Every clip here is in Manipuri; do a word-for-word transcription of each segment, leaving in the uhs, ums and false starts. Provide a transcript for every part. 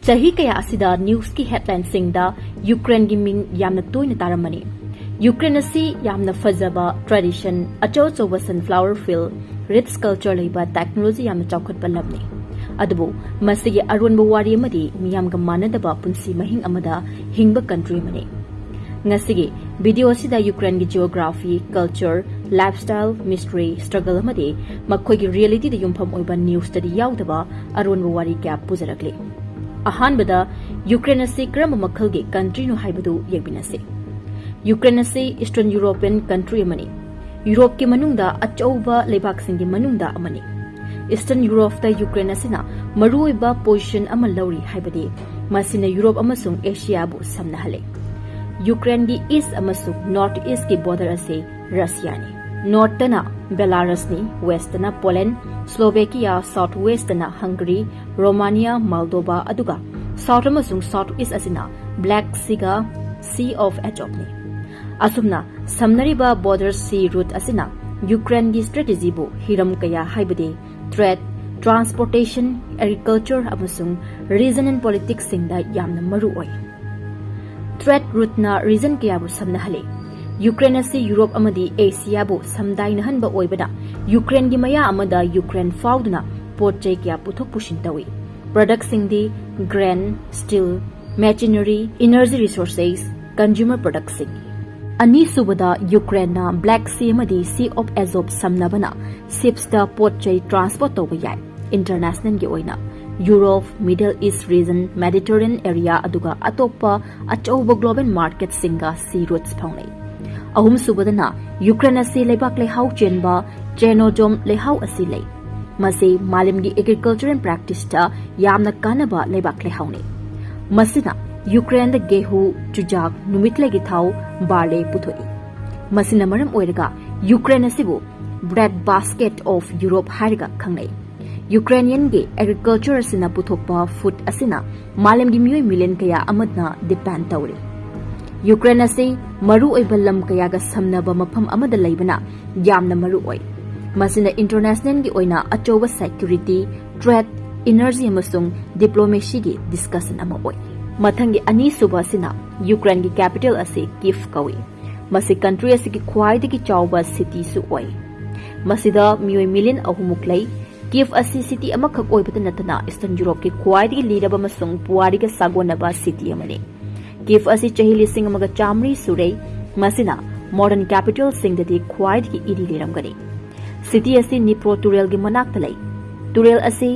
ꯆꯍꯤ ꯀꯌꯥ ꯑꯁꯤꯗ ꯅ꯭ꯌꯨꯁꯀꯤ ꯍꯦꯗꯂꯥꯏꯟꯁꯤꯡꯗ ꯌꯨꯀ꯭ꯔꯦꯟꯒꯤ ꯃꯤꯡ ꯌꯥꯝꯅ ꯇꯣꯏꯅ ꯇꯥꯔꯝꯕꯅꯤ꯫ ꯌꯨꯀ꯭ꯔꯦꯟ ꯑꯁꯤ ꯌꯥꯝꯅ ꯐꯖꯕ ꯇ꯭ꯔꯦꯗꯤꯁꯟ, ꯑꯆꯧ ꯑꯆꯧꯕ ꯁꯟꯐ꯭ꯂꯥꯋꯔ ꯐꯤꯜ, ꯔꯤꯆ ꯀꯜꯆꯔ ꯂꯩꯕ, ꯇꯦꯛꯅꯣꯂꯣꯖꯤ ꯌꯥꯝꯅ ꯆꯥꯎꯈꯠꯄ ꯂꯝꯅꯤ꯫ ꯑꯗꯨꯕꯨ ꯃꯁꯤꯒꯤ ꯑꯔꯣꯟꯕ ꯋꯥꯔꯤ ꯑꯃꯗꯤ ꯃꯤꯌꯥꯝꯒ ꯃꯥꯟꯅꯗꯕ ꯄꯨꯟꯁꯤ ꯃꯍꯤꯡ ꯑꯃꯗ ꯍꯤꯡꯕ ꯀꯟꯇ꯭ꯔꯤ ꯑꯃꯅꯤ꯫ ꯉꯁꯤꯒꯤ ꯚꯤꯗꯤꯑꯣ ꯑꯁꯤꯗ ꯌꯨꯀ꯭ꯔꯦꯟꯒꯤ ꯖꯤꯑꯣꯒ꯭ꯔꯥꯐꯤ, ꯀꯜꯆꯔ, ꯂꯥꯏꯐꯁ꯭ꯇꯥꯏꯜ, ꯃꯤꯁꯇ꯭ꯔꯤ, ꯁ꯭ꯇ꯭ꯔꯒꯜ ꯑꯃꯗꯤ ꯃꯈꯣꯏꯒꯤ ꯔꯤꯌꯦꯂꯤꯇꯤꯗ ꯌꯨꯝꯐꯝ ꯑꯣꯏꯕ ꯅ꯭ꯌꯨꯁꯇꯗꯤ ꯌꯥꯎꯗꯕ ꯑꯔꯣꯟꯕ ꯋꯥꯔꯤ ꯀꯌꯥ ꯄꯨꯖꯔꯛꯂꯤ꯫ ꯑꯍꯥꯟꯕꯗ, ꯌꯨꯀ꯭ꯔꯦꯟ ꯑꯁꯤ ꯀꯔꯝꯕ ꯃꯈꯜꯒꯤ ꯀꯟꯇ꯭ꯔꯤꯅꯣ ꯍꯥꯏꯕꯗꯨ ꯌꯦꯡꯃꯤꯟꯅꯁꯤ꯫ ꯌꯨꯀ꯭ꯔꯦꯟ ꯑꯁꯤ ꯏꯁꯇꯔꯟ ꯌꯨꯔꯣꯄꯤꯌꯟ ꯀꯟꯇ꯭ꯔꯤ ꯑꯃꯅꯤ꯫ ꯌꯨꯔꯣꯞꯀꯤ ꯃꯅꯨꯡꯗ ꯑꯆꯧꯕ ꯂꯩꯕꯥꯛꯁꯤꯡꯒꯤ ꯃꯅꯨꯡꯗ ꯑꯃꯅꯤ꯫ ꯏꯁꯇꯔꯟ ꯌꯨꯔꯣꯞꯇ ꯌꯨꯀ꯭ꯔꯦꯟ ꯑꯁꯤꯅ ꯃꯔꯨꯑꯣꯏꯕ ꯄꯣꯖꯤꯁꯟ ꯑꯃ ꯂꯧꯔꯤ, ꯍꯥꯏꯕꯗꯤ ꯃꯁꯤꯅ ꯌꯨꯔꯣꯞ ꯑꯃꯁꯨꯡ ꯑꯦꯁꯤꯌꯥꯕꯨ ꯁꯝꯅꯍꯜꯂꯤ꯫ ꯌꯨꯀ꯭ꯔꯦꯟꯒꯤ ꯏꯁ ꯑꯃꯁꯨꯡ ꯅꯣꯔꯠ ꯏꯁꯀꯤ ꯕꯣꯔꯗꯔ ꯑꯁꯤ ꯔꯁꯤꯌꯥꯅꯤ꯫ ꯅꯣꯔꯠꯇꯅ ꯕꯦꯂꯥꯔꯁꯅꯤ, ꯋꯦꯁꯇꯅ ꯄꯣꯂꯦꯟ, ꯁ꯭ꯂꯣꯚꯦꯀꯤꯌꯥ, ꯁꯥꯎꯠ ꯋꯦꯁꯇꯅ ꯍꯪꯒꯔꯤ, ꯔꯣꯃꯥꯅꯤꯌꯥ, ꯃꯥꯜꯗꯣꯕꯥ, ꯑꯗꯨꯒ ꯁꯥꯎꯠ ꯑꯃꯁꯨꯡ ꯁꯥꯎꯠ ꯏꯁ ꯑꯁꯤꯅ ꯕ꯭ꯂꯦꯛ ꯁꯤꯒ ꯁꯤ ꯑꯣꯐ ꯑꯦꯖꯣꯞꯅꯤ꯫ ꯑꯁꯨꯝꯅ ꯁꯝꯅꯔꯤꯕ ꯕꯣꯔꯗꯔ ꯁꯤ ꯔꯨꯠ ꯑꯁꯤꯅ ꯌꯨꯀ꯭ꯔꯦꯟꯒꯤ ꯁ꯭ꯇ꯭ꯔꯦꯇꯦꯖꯤꯕꯨ ꯍꯤꯔꯝ ꯀꯌꯥ, ꯍꯥꯏꯕꯗꯤ ꯇ꯭ꯔꯦꯗ, ꯇ꯭ꯔꯥꯟꯁꯄꯣꯔꯇꯦꯁꯟ, ꯑꯦꯒ꯭ꯔꯤꯀꯜꯆꯔ ꯑꯃꯁꯨꯡ ꯔꯤꯖꯟ ꯑꯦꯟ ꯄꯣꯂꯤꯇꯤꯛꯁꯁꯤꯡꯗ ꯌꯥꯝꯅ ꯃꯔꯨ ꯑꯣꯏ꯫ ꯇ꯭ꯔꯦꯗ ꯔꯨꯠꯅ ꯔꯤꯖꯟ ꯀꯌꯥꯕꯨ ꯁꯝꯅꯍꯜꯂꯤ꯫ ꯌꯨꯀ꯭ꯔꯦꯟ ꯑꯁꯤ ꯌꯨꯔꯣꯞ ꯑꯃꯗꯤ ꯑꯦꯁꯤꯌꯥꯕꯨ ꯁꯝꯗꯥꯏꯅꯍꯟꯕ ꯑꯣꯏꯕꯅ, ꯌꯨꯀ꯭ꯔꯦꯟꯒꯤ ꯃꯌꯥ ꯑꯃꯗ ꯌꯨꯀ꯭ꯔꯦꯟ ꯐꯥꯎꯗꯨꯅ ꯄꯣꯠ ꯆꯩ ꯀꯌꯥ ꯄꯨꯊꯣꯛ ꯄꯨꯁꯤꯟ ꯇꯧꯏ꯫ ꯄ꯭ꯔꯗꯛꯁꯤꯡꯗꯤ grain, steel, machinery, energy resources, consumer ꯄ꯭ꯔꯗꯛꯁꯤꯡ꯫ ꯑꯅꯤꯁꯨꯕꯗ, ꯌꯨꯀ꯭ꯔꯦꯟꯅ ꯕ꯭ꯂꯦꯛ ꯁꯤ ꯑꯃꯗꯤ ꯁꯤ ꯑꯣꯐ ꯑꯦꯖꯣꯞ ꯁꯝꯅꯕꯅ ꯁꯤꯞꯁꯇ ꯄꯣꯠ ꯆꯩ ꯇ꯭ꯔꯥꯟꯁꯄꯣꯔꯠ ꯇꯧꯕ ꯌꯥꯏ꯫ ꯏꯟꯇꯔꯅꯦꯁꯅꯦꯜꯒꯤ ꯑꯣꯏꯅ ꯌꯨꯔꯣꯞ, ꯃꯤꯗꯜ ꯏꯁ ꯔꯤꯖꯟ, ꯃꯦꯗꯤꯇꯔꯦꯅꯤꯌꯟ ꯑꯦꯔꯤꯌꯥ, ꯑꯗꯨꯒ ꯑꯇꯣꯞꯄ ꯑꯆꯧꯕ ꯒ꯭ꯂꯣꯕꯦꯜ ꯃꯥꯔꯀꯦꯠꯁꯤꯡꯒ ꯁꯤ ꯔꯨꯠꯁ ꯐꯥꯎꯅꯩ꯫ ꯑꯍꯨꯝꯁꯨꯕꯗꯅ, ꯌꯨꯀ꯭ꯔꯦꯟ ꯑꯁꯤ ꯂꯩꯕꯥꯛ ꯂꯩꯍꯥꯎ ꯆꯦꯟꯕ ꯆꯦꯔꯅꯣꯖꯣꯝ ꯂꯩꯍꯥꯎ ꯑꯁꯤ ꯂꯩ꯫ ꯃꯁꯤ ꯃꯥꯂꯦꯝꯒꯤ ꯑꯦꯒ꯭ꯔꯤꯀꯜꯆꯔꯦꯜ ꯄ꯭ꯔꯦꯛꯇꯤꯁꯇ ꯌꯥꯝꯅ ꯀꯥꯟꯅꯕ ꯂꯩꯕꯥꯛ ꯂꯩꯍꯥꯎꯅꯤ꯫ ꯃꯁꯤꯅ ꯌꯨꯀ꯭ꯔꯦꯟꯗ ꯒꯦꯍꯨ, ꯆꯨꯖꯥꯛ, ꯅꯨꯃꯤꯠꯂꯩꯒꯤ ꯊꯥꯎ, ꯕꯥꯔꯂꯦ ꯄꯨꯊꯣꯛꯏ꯫ ꯃꯁꯤꯅ ꯃꯔꯝ ꯑꯣꯏꯔꯒ ꯌꯨꯀ꯭ꯔꯦꯟ ꯑꯁꯤꯕꯨ ꯕ꯭ꯔꯦꯗ ꯕꯥꯁꯀꯦꯠ ꯑꯣꯐ ꯌꯨꯔꯣꯞ ꯍꯥꯏꯔꯒ ꯈꯪꯅꯩ꯫ ꯌꯨꯀ꯭ꯔꯦꯅꯤꯌꯟꯒꯤ ꯑꯦꯒ꯭ꯔꯤꯀꯜꯆꯔ ꯑꯁꯤꯅ ꯄꯨꯊꯣꯛꯄ ꯐꯨꯗ ꯑꯁꯤꯅ ꯃꯥꯂꯦꯝꯒꯤ ꯃꯤꯑꯣꯏ ꯃꯤꯂꯤꯌꯟ ꯀꯌꯥ ꯑꯃꯅ ꯗꯤꯄꯦꯟꯗ ꯇꯧꯔꯤ꯫ ꯌꯨꯀ꯭ꯔꯦꯟ ꯑꯁꯤ ꯃꯔꯨꯑꯣꯏꯕ ꯂꯝ ꯀꯌꯥꯒ ꯁꯝꯅꯕ ꯃꯐꯝ ꯑꯃꯗ ꯂꯩꯕꯅ ꯌꯥꯝꯅ ꯃꯔꯨ ꯑꯣꯏ꯫ ꯃꯁꯤꯅ ꯏꯟꯇꯔꯅꯦꯁꯅꯦꯜꯒꯤ ꯑꯣꯏꯅ ꯑꯆꯧꯕ ꯁꯦꯀ꯭ꯌꯨꯔꯤꯇꯤ, ꯇ꯭ꯔꯦꯗ, energy ꯑꯃꯁꯨꯡ diplomacyꯒꯤ discussion ꯑꯃ ꯑꯣꯏ꯫ ꯃꯊꯪꯒꯤ ꯑꯅꯤꯁꯨꯕ ꯑꯁꯤꯅ Ukraineꯒꯤ capital ꯑꯁꯤ Kyiv ꯀꯧꯏ꯫ ꯃꯁꯤ country ꯑꯁꯤꯒꯤ ꯈ꯭ꯋꯥꯏꯗꯒꯤ ꯆꯥꯎꯕ cityꯁꯨ ꯑꯣꯏ꯫ ꯃꯁꯤꯗ ꯃꯤꯑꯣꯏ million ꯑꯍꯨꯝꯃꯨꯛ ꯂꯩ꯫ Kyiv ꯑꯁꯤ city ꯑꯃꯈꯛ ꯑꯣꯏꯕꯇ ꯅꯠꯇꯅ Eastern Europeꯀꯤ ꯈ꯭ꯋꯥꯏꯗꯒꯤ ꯂꯤꯔꯕ ꯑꯃꯁꯨꯡ ꯄꯨꯋꯥꯔꯤꯒ ꯁꯥꯒꯣꯟꯅꯕ city ꯑꯃꯅꯤ꯫ Kyiv ꯑꯁꯤ ꯆꯍꯤ ꯂꯤꯁꯤꯡ ꯑꯃꯒ ꯆꯥꯃꯔꯤ ꯁꯨꯔꯦ꯫ ꯃꯁꯤꯅ modern capitalꯁꯤꯡꯗꯗꯤ ꯈ꯭ꯋꯥꯏꯗꯒꯤ ꯏꯔꯤ ꯂꯩꯔꯝꯒꯅꯤ꯫ City ꯑꯁꯤ Dnipro ꯇꯨꯔꯦꯜꯒꯤ ꯃꯅꯥꯛꯇ ꯂꯩ꯫ ꯇꯨꯔꯦꯜ ꯑꯁꯤ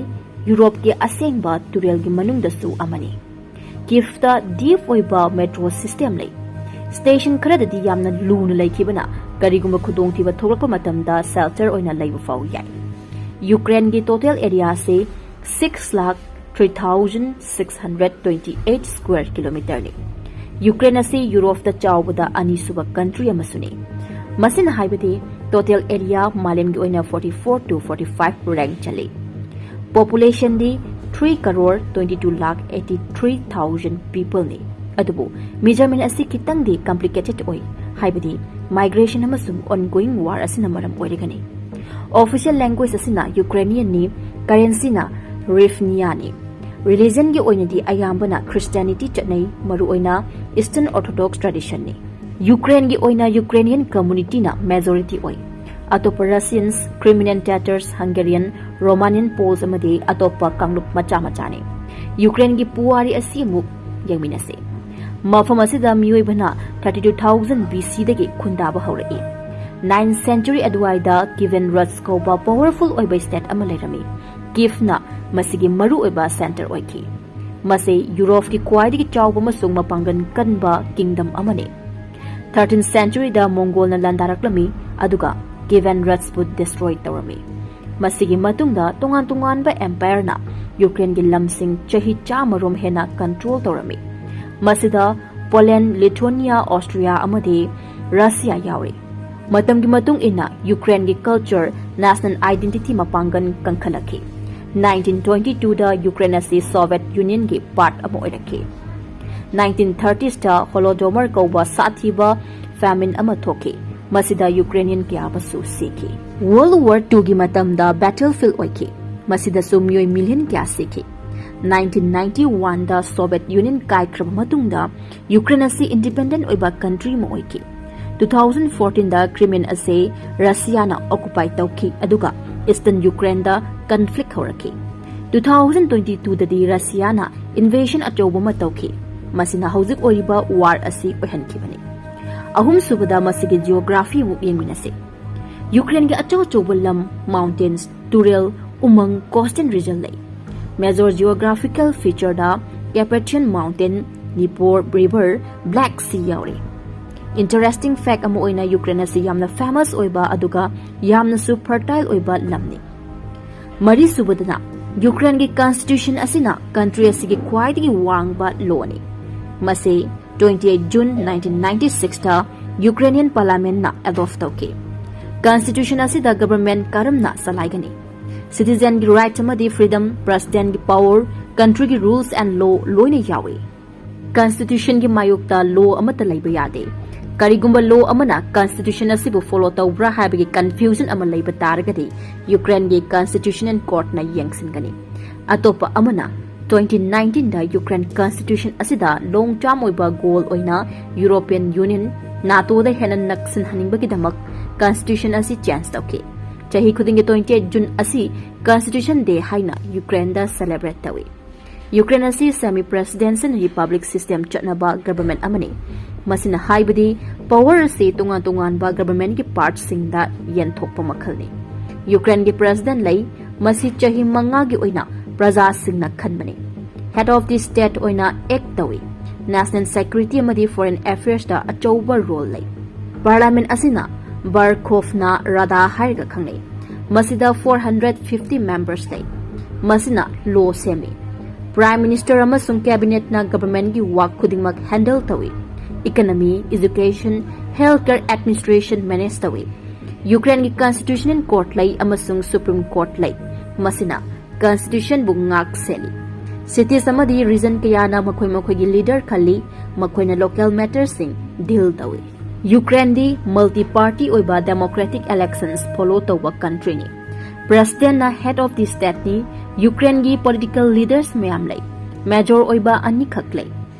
Europeꯀꯤ ꯑꯁꯦꯡꯕ ꯇꯨꯔꯦꯜꯒꯤ ꯃꯅꯨꯡꯗꯁꯨ ꯑꯃꯅꯤ꯫ Kyivꯇ deep ꯑꯣꯏꯕ metro system ꯂꯩ꯫ Station ꯈꯔꯗꯗꯤ ꯌꯥꯝꯅ ꯂꯨꯅ ꯂꯩꯈꯤꯕꯅ ꯀꯔꯤꯒꯨꯝꯕ ꯈꯨꯗꯣꯡꯊꯤꯕ ꯊꯣꯛꯂꯛꯄ ꯃꯇꯝꯗ shelter ꯑꯣꯏꯅ ꯂꯩꯕ ꯐꯥꯎ ꯌꯥꯏ꯫ Ukraineꯒꯤ total areaꯁꯤ six lakh three thousand six hundred twenty eight square kilometerꯅꯤ꯫ Ukraine ꯑꯁꯤ Europeꯇ ꯆꯥꯎꯕꯗ ꯑꯅꯤꯁꯨꯕ country ꯑꯃꯁꯨꯅꯤ꯫ ꯃꯁꯤꯅ ꯍꯥꯏꯕꯗꯤ total area ꯃꯥꯂꯦꯝꯒꯤ ꯑꯣꯏꯅ forty four to forty five rank ꯆꯜꯂꯤ꯫ Populationꯗꯤ three crore twenty two lakh eighty three thousand peopleꯅꯤ꯫ ꯑꯗꯨꯕꯨ measurement ꯑꯁꯤ ꯈꯤꯇꯪꯗꯤ complicated ꯑꯣꯏ, ꯍꯥꯏꯕꯗꯤ migration ꯑꯃꯁꯨꯡ ongoing war ꯑꯁꯤꯅ ꯃꯔꯝ ꯑꯣꯏꯔꯒꯅꯤ꯫ Official language ꯑꯁꯤꯅ Ukrainianꯅꯤ, currencyꯅ hryvniaꯅꯤ꯫ Religionꯒꯤ ꯑꯣꯏꯅꯗꯤ ꯑꯌꯥꯝꯕꯅ Christianity ꯆꯠꯅꯩ, ꯃꯔꯨꯑꯣꯏꯅ Eastern Orthodox traditionꯅꯤ꯫ Ukraineꯒꯤ ꯑꯣꯏꯅ Ukrainian communityꯅ majority ꯑꯣꯏ꯫ ꯑꯇꯣꯞꯄ Russians, Crimean Tatars, Hungarian, Romanian Poles ꯑꯃꯗꯤ ꯑꯇꯣꯞꯄ ꯀꯥꯡꯂꯨꯞ ꯃꯆꯥ ꯃꯆꯥꯅꯤ꯫ Ukraineꯒꯤ ꯄꯨꯋꯥꯔꯤ ꯑꯁꯤ ꯑꯃꯨꯛ ꯌꯦꯡꯃꯤꯟꯅꯁꯤ꯫ ꯃꯐꯝ ꯑꯁꯤꯗ ꯃꯤꯑꯣꯏꯕꯅ thirty two thousand BCꯗꯒꯤ ꯈꯨꯟꯗꯥꯕ ꯍꯧꯔꯛꯏ꯫ Ninth century ꯑꯗꯨꯋꯥꯏꯗ Kievan Rus ꯀꯧꯕ powerful ꯑꯣꯏꯕ state ꯑꯃ ꯂꯩꯔꯝꯃꯤ꯫ Kyivꯅ ꯃꯁꯤꯒꯤ ꯃꯔꯨꯑꯣꯏꯕ center ꯑꯣꯏꯈꯤ꯫ ꯃꯁꯤ Europeꯀꯤ ꯈ꯭ꯋꯥꯏꯗꯒꯤ ꯆꯥꯎꯕ ꯑꯃꯁꯨꯡ ꯃꯄꯥꯡꯒꯜ ꯀꯟꯕ kingdom ꯑꯃꯅꯤ꯫ Thirteenth centuryꯗ Mongolꯅ ꯂꯥꯟꯗꯥꯔꯛꯂꯝꯃꯤ, ꯑꯗꯨꯒ Kievan Rusꯄꯨ destroy ꯇꯧꯔꯝꯃꯤ꯫ ꯃꯁꯤꯒꯤ ꯃꯇꯨꯡꯗ ꯇꯣꯉꯥꯟ ꯇꯣꯉꯥꯟꯕ empireꯅ Ukraineꯒꯤ ꯂꯝꯁꯤꯡ ꯆꯍꯤ ꯆꯥꯝꯃꯔꯣꯝ ꯍꯦꯟꯅ control ꯇꯧꯔꯝꯃꯤ꯫ ꯃꯁꯤꯗ Poland, Lithuania, Austria ꯑꯃꯗꯤ Russia ꯌꯥꯎꯔꯤ꯫ ꯃꯇꯝꯒꯤ ꯃꯇꯨꯡ ꯏꯟꯅ Ukraineꯒꯤ culture, national identity ꯃꯄꯥꯡꯒꯜ ꯀꯟꯈꯠꯂꯛꯈꯤ꯫ Nineteen twenty twoꯗ Ukraine ꯑꯁꯤ Soviet Unionꯒꯤ part ꯑꯃ ꯑꯣꯏꯔꯛꯈꯤ꯫ Nineteen thirtiesꯇ Holodomor ꯀꯧꯕ ꯁꯥꯊꯤꯕ famine ꯑꯃ ꯊꯣꯛꯈꯤ꯫ ꯃꯁꯤꯗ Ukrainian ꯀꯌꯥ ꯑꯃꯁꯨ ꯁꯤꯈꯤ꯫ World War twoꯒꯤ ꯃꯇꯝꯗ battlefield ꯑꯣꯏꯈꯤ꯫ ꯃꯁꯤꯗꯁꯨ ꯃꯤꯑꯣꯏ ꯃꯤꯂꯤꯌꯟ ꯀꯌꯥ ꯁꯤꯈꯤ꯫ ꯅꯥꯏꯟꯇꯤꯟ ꯅꯥꯏꯟꯇꯤ ꯋꯥꯟꯗ ꯁꯣꯚꯤꯌꯦꯠ ꯌꯨꯅꯤꯌꯟ ꯀꯥꯏꯈ꯭ꯔꯕ ꯃꯇꯨꯡꯗ ꯌꯨꯀ꯭ꯔꯦꯟ ꯑꯁꯤ ꯏꯟꯗꯤꯄꯦꯟꯗꯦꯟꯠ ꯑꯣꯏꯕ ꯀꯟꯇ꯭ꯔꯤ ꯑꯃ ꯑꯣꯏꯈꯤ꯫ ꯇꯨ ꯊꯥꯎꯖꯟ ꯐꯣꯔꯇꯤꯟꯗ ꯀ꯭ꯔꯤꯃꯤꯌꯟ ꯑꯁꯤ ꯔꯁꯤꯌꯥꯅ ꯑꯣꯀꯨꯄꯥꯏ ꯇꯧꯈꯤ, ꯑꯗꯨꯒ ꯏꯁꯇꯔꯟ ꯌꯨꯀ꯭ꯔꯦꯟꯗ ꯀꯟꯐ꯭ꯂꯤꯛ ꯍꯧꯔꯛꯈꯤ꯫ ꯇꯨ ꯊꯥꯎꯖꯟ ꯇ꯭ꯋꯦꯟꯇꯤ ꯇꯨꯗꯗꯤ ꯔꯁꯤꯌꯥꯅ ꯏꯟꯚꯦꯖꯟ ꯑꯆꯧꯕ ꯑꯃ ꯇꯧꯈꯤ, ꯃꯁꯤꯅ ꯍꯧꯖꯤꯛ ꯑꯣꯏꯔꯤꯕ ꯋꯥꯔ ꯑꯁꯤ ꯑꯣꯏꯍꯟꯈꯤꯕꯅꯤ꯫ ꯑꯍꯨꯝꯁꯨꯕꯗ, ꯃꯁꯤꯒꯤ ꯖꯤꯑꯣꯒ꯭ꯔꯥꯐꯤ ꯑꯃꯨꯛ ꯌꯦꯡꯃꯤꯟꯅꯁꯤ꯫ ꯌꯨꯀ꯭ꯔꯦꯟꯒꯤ ꯑꯆꯧ ꯑꯆꯧꯕ ꯂꯝ, ꯃꯥꯎꯟꯇꯦꯟꯁ, ꯇꯨꯔꯦꯜ, ꯎꯃꯪ, ꯀꯣꯁꯇꯦꯜ ꯔꯤꯖꯟ ꯂꯩ꯫ ꯃꯦꯖꯣꯔ ꯖꯤꯑꯣꯒ꯭ꯔꯥꯐꯤꯀꯦꯜ ꯐꯤꯆꯔꯗ Carpathian mountain, Dnieper river, black sea ꯌꯥꯎꯔꯤ꯫ ꯏꯟꯇꯔꯦꯁꯇꯤꯡ ꯐꯦꯛ ꯑꯃ ꯑꯣꯏꯅ, ꯌꯨꯀ꯭ꯔꯦꯟ ꯑꯁꯤ ꯌꯥꯝꯅ ꯐꯦꯃꯁ ꯑꯣꯏꯕ ꯑꯗꯨꯒ ꯌꯥꯝꯅꯁꯨ ꯐꯔꯇꯥꯏꯜ ꯑꯣꯏꯕ ꯂꯝꯅꯤ꯫ ꯃꯔꯤꯁꯨꯕꯗꯅ, ꯌꯨꯀ꯭ꯔꯦꯟꯒꯤ ꯀꯟꯁꯇꯤꯇ꯭ꯌꯨꯁꯟ ꯑꯁꯤꯅ ꯀꯟꯇ꯭ꯔꯤ ꯑꯁꯤꯒꯤ ꯈ꯭ꯋꯥꯏꯗꯒꯤ ꯋꯥꯡꯕ ꯂꯣꯅꯤ꯫ ꯃꯁꯤ twenty eight June nineteen ninety ꯁꯤꯛꯁꯇ ꯌꯨꯀ꯭ꯔꯦꯅꯤꯌꯟ ꯄꯥꯔꯂꯤꯌꯥꯃꯦꯟꯠꯅ ꯑꯦꯗꯣꯞ ꯇꯧꯈꯤ꯫ ꯀꯟꯁꯇꯤꯇ꯭ꯌꯨꯁꯟ ꯑꯁꯤꯗ ꯒꯕꯔꯃꯦꯟꯠ ꯀꯔꯝꯅ ꯆꯂꯥꯏꯒꯅꯤ, ꯁꯤꯇꯤꯖꯦꯟꯒꯤ ꯔꯥꯏꯠꯁ ꯑꯃꯗꯤ ꯐ꯭ꯔꯤꯗꯝ, ꯄ꯭ꯔꯦꯁꯤꯗꯦꯟꯠꯀꯤ ꯄꯥꯋꯔ, ꯀꯟꯇ꯭ꯔꯤꯒꯤ ꯔꯨꯜꯁ ꯑꯦꯟꯗ ꯂꯣ ꯂꯣꯏꯅ ꯌꯥꯎꯏ꯫ ꯀꯟꯁꯇꯤꯇ꯭ꯌꯨꯁꯟꯒꯤ ꯃꯥꯌꯣꯛꯇ ꯂꯣ ꯑꯃꯠꯇ ꯂꯩꯕ ꯌꯥꯗꯦ꯫ ꯀꯔꯤꯒꯨꯝꯕ ꯂꯣ ꯑꯃꯅ ꯀꯟꯁꯇꯤꯇ꯭ꯌꯨꯁꯟ ꯑꯁꯤꯕꯨ ꯐꯣꯂꯣ ꯇꯧꯕ꯭ꯔꯥ ꯍꯥꯏꯕꯒꯤ ꯀꯟꯐ꯭ꯌꯨꯖꯟ ꯑꯃ ꯂꯩꯕ ꯇꯥꯔꯒꯗꯤ, ꯌꯨꯀ꯭ꯔꯦꯟꯒꯤ ꯀꯟꯁꯇꯤꯇ꯭ꯌꯨꯁꯅꯦꯜ ꯀꯣꯔꯠꯅ ꯌꯦꯡꯁꯤꯟꯒꯅꯤ꯫ ꯑꯇꯣꯞꯄ ꯑꯃꯅ, ꯇ꯭ꯋꯦꯟꯇꯤ ꯅꯥꯏꯟꯇꯤꯟꯗ ꯌꯨꯀ꯭ꯔꯦꯟ ꯀꯟꯁꯇꯤꯇ꯭ꯌꯨꯁꯟ ꯑꯁꯤꯗ ꯂꯣꯡ ꯇꯔꯝ ꯑꯣꯏꯕ ꯒꯣꯜ ꯑꯣꯏꯅ ꯌꯨꯔꯣꯄꯤꯌꯟ ꯌꯨꯅꯤꯌꯟ, ꯅꯥꯇꯣꯗ ꯍꯦꯟꯅ ꯅꯛꯁꯤꯟꯍꯟꯅꯤꯡꯕꯒꯤꯗꯃꯛ ꯀꯟꯁꯇꯤꯇ꯭ꯌꯨꯁꯟ ꯑꯁꯤ ꯆꯦꯟꯖ ꯇꯧꯈꯤ꯫ ꯆꯍꯤ ꯈꯨꯗꯤꯡꯒꯤ ꯇ꯭ꯋꯦꯟꯇꯤ ꯑꯩꯠ ꯖꯨꯟ ꯑꯁꯤ ꯀꯟꯁꯇꯤꯇ꯭ꯌꯨꯁꯟ ꯗꯦ ꯍꯥꯏꯅ ꯌꯨꯀ꯭ꯔꯦꯟꯗ ꯁꯦꯂꯦꯕ꯭ꯔꯦꯠ ꯇꯧꯏ꯫ ꯌꯨꯀ꯭ꯔꯦꯟ ꯑꯁꯤ ꯁꯦꯃꯤ ꯄ꯭ꯔꯦꯁꯤꯗꯦꯟꯁꯤꯌꯦꯜ ꯔꯤꯄꯕ꯭ꯂꯤꯛ ꯁꯤꯁꯇꯦꯝ ꯆꯠꯅꯕ ꯒꯕꯔꯃꯦꯟꯠ ꯑꯃꯅꯤ꯫ ꯃꯁꯤꯅ ꯍꯥꯏꯕꯗꯤ, ꯄꯥꯋꯔ ꯑꯁꯤ ꯇꯣꯉꯥꯟ ꯇꯣꯉꯥꯟꯕ ꯒꯕꯔꯃꯦꯟꯠꯀꯤ ꯄꯥꯔꯠꯁꯤꯡꯗ ꯌꯦꯟꯊꯣꯛꯄ ꯃꯈꯜꯅꯤ꯫ ꯌꯨꯀ꯭ꯔꯦꯟꯒꯤ ꯄ꯭ꯔꯦꯁꯤꯗꯦꯟꯠ ꯂꯩ, ꯃꯁꯤ ꯆꯍꯤ ꯃꯉꯥꯒꯤ ꯑꯣꯏꯅ ꯄ꯭ꯔꯖꯥꯁꯤꯡꯅ ꯈꯟꯕꯅꯤ꯫ ꯍꯦꯗ ꯑꯣꯐ ꯗꯤ ꯁ꯭ꯇꯦꯠ ꯑꯣꯏꯅ ꯑꯦꯛ ꯇꯧꯏ꯫ ꯅꯦꯁꯅꯦꯜ ꯁꯦꯀ꯭ꯌꯨꯔꯤꯇꯤ ꯑꯃꯗꯤ ꯐꯣꯔꯦꯟ ꯑꯦꯐꯤꯌꯔꯁꯇ ꯑꯆꯧꯕ ꯔꯣꯜ ꯂꯩ꯫ ꯄꯥꯔꯂꯤꯌꯥꯃꯦꯟꯠ ꯑꯁꯤꯅ ꯕꯔꯈꯣꯐꯅ ꯔꯥꯗꯥ ꯍꯥꯏꯔꯒ ꯈꯪꯅꯩ꯫ ꯃꯁꯤꯗ ꯐꯣꯔ ꯍꯟꯗ꯭ꯔꯦꯠ ꯐꯤꯐꯇꯤ ꯃꯦꯝꯕꯔꯁ ꯂꯩ꯫ ꯃꯁꯤꯅ ꯂꯣ ꯁꯦꯝꯃꯤ꯫ ꯄ꯭ꯔꯥꯏꯝ ꯃꯤꯅꯤꯁꯇꯔ ꯑꯃꯁꯨꯡ ꯀꯦꯕꯤꯅꯦꯠꯅ ꯒꯕꯔꯃꯦꯟꯠꯀꯤ ꯋꯥꯛ ꯈꯨꯗꯤꯡꯃꯛ ꯍꯦꯟꯗꯜ ꯇꯧꯏ꯫ Economy, education, health care administration manage ꯇꯧꯏ꯫ ꯌꯨꯀ꯭ꯔꯦꯟꯒꯤ ꯀꯟꯁꯇꯤꯇ꯭ꯌꯨꯁꯅꯦꯜ ꯀꯣꯔꯠ ꯂꯩ ꯑꯃꯁꯨꯡ ꯁꯨꯄ꯭ꯔꯤꯝ ꯀꯣꯔꯠ ꯂꯩ꯫ ꯃꯁꯤꯅ ꯀꯟꯁꯇꯤꯇ꯭ꯌꯨꯁꯟꯕꯨ ꯉꯥꯛ ꯁꯦꯜꯂꯤ꯫ ꯁꯤꯇꯤꯁ ꯑꯃꯗꯤ ꯔꯤꯖꯟ ꯀꯌꯥꯅ ꯃꯈꯣꯏ ꯃꯈꯣꯏꯒꯤ ꯂꯤꯗꯔ ꯈꯜꯂꯤ, ꯃꯈꯣꯏꯅ ꯂꯣꯀꯦꯜ ꯃꯦꯇꯔꯁꯤꯡ ꯗꯤꯜ ꯇꯧꯏ꯫ ꯌꯨꯀ꯭ꯔꯦꯟꯗꯤ ꯃꯜꯇꯤ ꯄꯥꯔꯇꯤ ꯑꯣꯏꯕ ꯗꯦꯃꯣꯀ꯭ꯔꯦꯇꯤꯛ ꯏꯂꯦꯛꯁꯟꯁ ꯐꯣꯂꯣ ꯇꯧꯕ ꯀꯟꯇ꯭ꯔꯤꯅꯤ꯫ Presidentꯅ head of the stateꯅꯤ꯫ Ukraineꯒꯤ political leaders ꯃꯌꯥꯝ ꯂꯩ꯫ Major ꯑꯣꯏꯕ ꯑꯅꯤꯈꯛ ꯂꯩ꯫